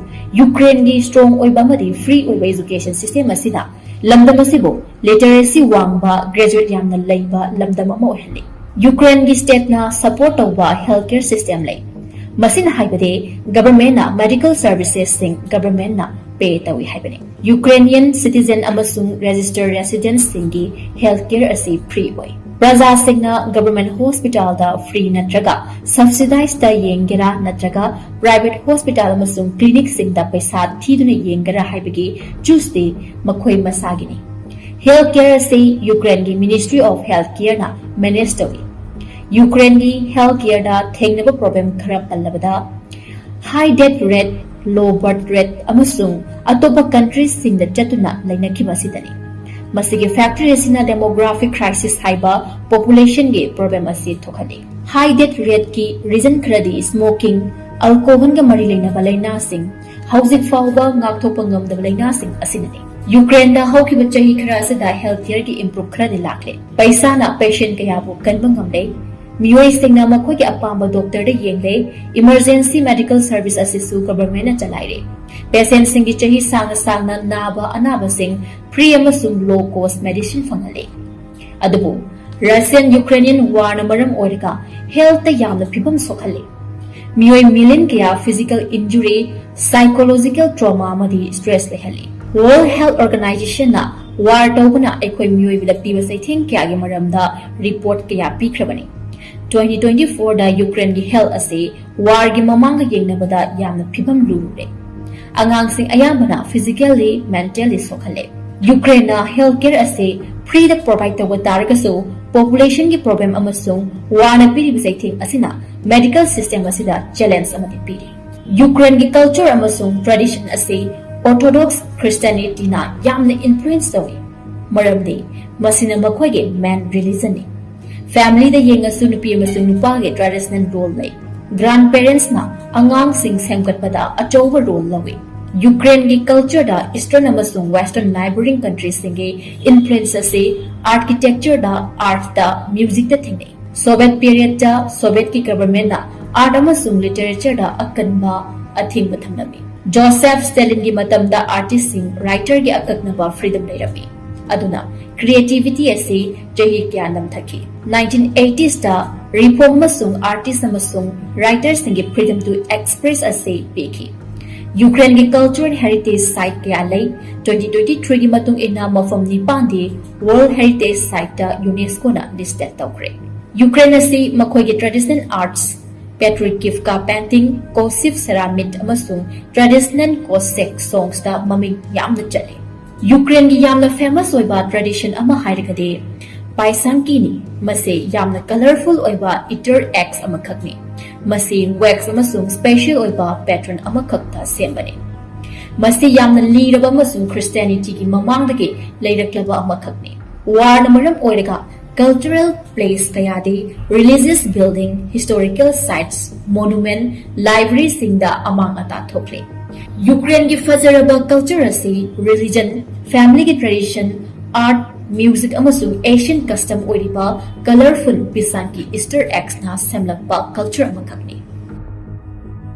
Ukraine ꯒꯤ strong ꯑꯣꯏꯕ ꯑꯃꯗꯤ free ꯑꯣꯏꯕ education system ꯑꯁꯤꯅ ꯂꯝꯗꯝ ꯑꯁꯤꯕꯨ literacy ꯋꯥꯡꯕ, graduate ꯌꯥꯝꯅ ꯂꯩꯕ ꯂꯝꯗꯝ ꯑꯃ ꯑꯣꯏꯍꯜꯂꯤ꯫ Ukraine ꯒꯤ state ꯅ support ꯇꯧꯕ healthcare system ꯂꯩ꯫ ꯃꯁꯤꯅ ꯍꯥꯏꯕꯗꯤ government ꯅ medical services ꯁꯤꯡ government ꯅ pay ꯇꯧꯏ ꯍꯥꯏꯕꯅꯤ꯫ Ukrainian citizen ꯑꯃꯁꯨꯡ registered residents ꯁꯤꯡꯒꯤ healthcare ꯑꯁꯤ free ꯑꯣꯏ꯫ ꯄ꯭ꯔꯖꯥꯁꯤꯡꯅ government hospital ꯗ free ꯅꯠꯇ꯭ꯔꯒ subsidized ꯇ ꯌꯦꯡꯒꯦꯔꯥ ꯅꯠꯇ꯭ꯔꯒ private hospital ꯑꯃꯁꯨꯡ clinic ꯁꯤꯡꯗ ꯄꯩꯁꯥ ꯊꯤꯗꯨꯅ ꯌꯦꯡꯒꯦꯔꯥ ꯍꯥꯏꯕꯒꯤ choice ꯇꯤ ꯃꯈꯣꯏ ꯃꯁꯥꯒꯤꯅꯤ꯫ Healthcare ꯑꯁꯤ Ukraine ꯒꯤ Ministry of Healthcare ꯅ manage ꯇꯧꯏ꯫ Ukraine ꯒꯤ healthcare ꯗ ꯊꯦꯡꯅꯕ problem ꯈꯔ ꯄꯜꯂꯕꯗ, high death rate, low birth rate ꯑꯃꯁꯨꯡ ꯑꯇꯣꯞꯄ countries ꯁꯤꯡꯗ ꯆꯠꯇꯨꯅ ꯂꯩꯅꯈꯤꯕ ꯑꯁꯤꯗꯅꯤ꯫ ꯃꯁꯤꯒꯤ factor ꯑꯁꯤꯅ demographic crisis ꯍꯥꯏꯕ population ꯒꯤ problem ꯑꯁꯤ ꯊꯣꯛꯍꯜꯂꯤ꯫ High death rate ꯀꯤ reason ꯈꯔꯗꯤ smoking, alcohol ꯒ ꯃꯔꯤ ꯂꯩꯅꯕ ꯂꯥꯏꯅꯥꯁꯤꯡ, ꯍꯧꯖꯤꯛ ꯐꯥꯎꯕ ꯉꯥꯛꯊꯣꯛꯄ ꯉꯝꯗꯕ ꯂꯥꯏꯅꯥꯁꯤꯡ ꯑꯁꯤꯅꯅꯤ꯫ Ukraine ꯗ ꯍꯧꯈꯤꯕ ꯆꯍꯤ ꯈꯔ ꯑꯁꯤꯗ healthcare ꯒꯤ improve ꯈꯔꯗꯤ ꯂꯥꯛꯂꯦ꯫ ꯄꯩꯁꯥꯅ patient ꯀꯌꯥꯕꯨ ꯀꯟꯕ ꯉꯝꯂꯦ꯫ ꯃꯤꯑꯣꯏꯁꯤꯡꯅ ꯃꯈꯣꯏꯒꯤ ꯑꯄꯥꯝꯕ ꯗꯣꯛꯇꯔꯗ ꯌꯦꯡꯂꯦ꯫ Emergency medical service ꯑꯁꯤꯁꯨ ꯒꯚꯔꯟꯃꯦꯟꯠꯅ ꯆꯂꯥꯏꯔꯦ꯫ ꯄꯦꯁꯦꯟꯠꯁꯤꯡꯒꯤ ꯆꯍꯤ ꯁꯥꯡꯅ ꯁꯥꯡꯅ ꯅꯥꯕ ꯑꯅꯥꯕꯁꯤꯡ free ꯑꯃꯁꯨꯡ low cost medicine ꯐꯪꯍꯜꯂꯦ꯫ ꯑꯗꯨꯕꯨ Russian Ukrainian warꯅ ꯃꯔꯝ ꯑꯣꯏꯔꯒ healthꯇ ꯌꯥꯝꯅ ꯐꯤꯕꯝ ꯁꯣꯛꯍꯜꯂꯦ꯫ ꯃꯤꯑꯣꯏ million ꯀꯌꯥ physical injury, psychological trauma ꯑꯃꯗꯤ stress ꯂꯩꯍꯜꯂꯤ꯫ World Health Organizationꯅ war ꯇꯧꯕꯅ ꯑꯩꯈꯣꯏ ꯃꯤꯑꯣꯏꯕꯗ ꯄꯤꯕ ꯆꯩꯊꯦꯡ ꯀꯌꯥꯒꯤ ꯃꯔꯝꯗ report ꯀꯌꯥ ꯄꯤꯈ꯭ꯔꯕꯅꯤ꯫ Twenty twenty fourꯗ Ukraineꯒꯤ health ꯑꯁꯤ warꯒꯤ ꯃꯃꯥꯡꯒ ꯌꯦꯡꯅꯕꯗ ꯌꯥꯝꯅ ꯐꯤꯕꯝ ꯂꯨꯔꯨꯔꯦ꯫ ꯑꯉꯥꯡꯁꯤꯡ ꯑꯌꯥꯝꯕꯅ physically, mentally ꯁꯣꯛꯍꯜꯂꯦ꯫ Ukraineꯅ health care ꯑꯁꯤ freeꯗ provide ꯇꯧꯕ ꯇꯥꯔꯒꯁꯨ, populationꯒꯤ problem ꯑꯃꯁꯨꯡ warꯅ ꯄꯤꯔꯤꯕ ꯆꯩꯊꯦꯡ ꯑꯁꯤꯅ medical system ꯑꯁꯤꯗ challenge ꯑꯃꯗꯤ ꯄꯤꯔꯤ꯫ Ukraineꯒꯤ culture ꯑꯃꯁꯨꯡ tradition ꯑꯁꯤ Orthodox Christianityꯅ ꯌꯥꯝꯅ influence ꯇꯧꯏ, ꯃꯔꯝꯗꯤ ꯃꯁꯤꯅ ꯃꯈꯣꯏꯒꯤ main religionꯅꯤ꯫ Familyꯗ ꯌꯦꯡꯉꯁꯨ, ꯅꯨꯄꯤ ꯑꯃꯁꯨꯡ ꯅꯨꯄꯥꯒꯤ traditional role ꯂꯩ꯫ Grandparentsꯅ ꯑꯉꯥꯡꯁꯤꯡ ꯁꯦꯝꯒꯠꯄꯗ ꯑꯆꯧꯕ role ꯂꯧꯏ꯫ Ukraineꯒꯤ cultureꯗ Eastern ꯑꯃꯁꯨꯡ Western neighboring countriesꯁꯤꯡꯒꯤ influence ꯑꯁꯤ architectureꯗ, artꯇ, musicꯇ ꯊꯦꯡꯅꯩ꯫ Soviet periodꯇ Sovietꯀꯤ governmentꯅ art ꯑꯃꯁꯨꯡ literatureꯗ ꯑꯀꯟꯕ ꯑꯊꯤꯡꯕ ꯊꯝꯂꯝꯃꯤ꯫ Joseph Stalinꯒꯤ ꯃꯇꯝꯗ artistꯁꯤꯡ, writerꯒꯤ ꯑꯀꯛꯅꯕ freedom ꯂꯩꯔꯝꯃꯤ꯫ ꯑꯗꯨꯅ creativity ꯑꯁꯤ ꯆꯍꯤ ꯀꯌꯥ ꯅꯝꯊꯈꯤ꯫ Nineteen eightieesꯇ reform ꯑꯃꯁꯨꯡ artist ꯑꯃꯁꯨꯡ writerꯁꯤꯡꯒꯤ freedom to express ꯑꯁꯤ ꯄꯤꯈꯤ꯫ Ukraineꯒꯤ cultural heritage site ꯀꯌꯥ ꯂꯩ꯫ Twenty twenty threeꯒꯤ ꯃꯇꯨꯡ ꯏꯟꯅ ꯃꯐꯝ ꯅꯤꯄꯥꯟꯗꯤ World Heritage Siteꯇ UNESCOꯅ listed ꯇꯧꯈ꯭ꯔꯦ꯫ Ukraine ꯑꯁꯤ ꯃꯈꯣꯏꯒꯤ traditional arts, Petrikivka painting, Koshiv ceramic ꯑꯃꯁꯨꯡ traditional Cossack songsꯇ ꯃꯃꯤꯡ ꯌꯥꯝꯅ ꯆꯠꯂꯤ꯫ Ukraineꯒꯤ ꯌꯥꯝꯅ famous ꯑꯣꯏꯕ tradition ꯑꯃ ꯍꯥꯏꯔꯒꯗꯤ Pysankyꯅꯤ꯫ ꯃꯁꯤ ꯌꯥꯝꯅ colourful ꯑꯣꯏꯕ eater eggs ꯑꯃꯈꯛꯅꯤ꯫ ꯃꯁꯤ wax ꯑꯃꯁꯨꯡ special ꯑꯣꯏꯕ pattern ꯑꯃꯈꯛꯇ ꯁꯦꯝꯕꯅꯤ꯫ ꯃꯁꯤ ꯌꯥꯝꯅ ꯂꯤꯔꯕ ꯑꯃꯁꯨꯡ Christianityꯒꯤ ꯃꯃꯥꯡꯗꯒꯤ ꯂꯩꯔꯛꯂꯕ ꯑꯃꯈꯛꯅꯤ꯫ Warꯅ ꯃꯔꯝ ꯑꯣꯏꯔꯒ cultural place ꯀꯌꯥꯗꯤ religious building, historical sites, monument, libraryꯁꯤꯡꯗ ꯑꯃꯥꯡ ꯑꯇꯥ ꯊꯣꯛꯂꯤ꯫ Ukraineꯒꯤ ꯐꯖꯔꯕ culture ꯑꯁꯤ religion, familyꯒꯤ tradition, art, ꯃ꯭ꯌꯨꯖꯤꯛ ꯑꯃꯁꯨꯡ ꯑꯦꯟꯁꯤꯌꯟ ꯀꯁꯇꯝ ꯑꯣꯏꯔꯤꯕ ꯀꯂꯔꯐꯨꯜ ꯕꯤꯁꯥꯟꯀꯤ ꯏꯁꯇꯔ ꯑꯦꯒꯁꯅ ꯁꯦꯝꯂꯛꯄ ꯀꯜꯆꯔ ꯑꯃꯈꯛꯅꯤ꯫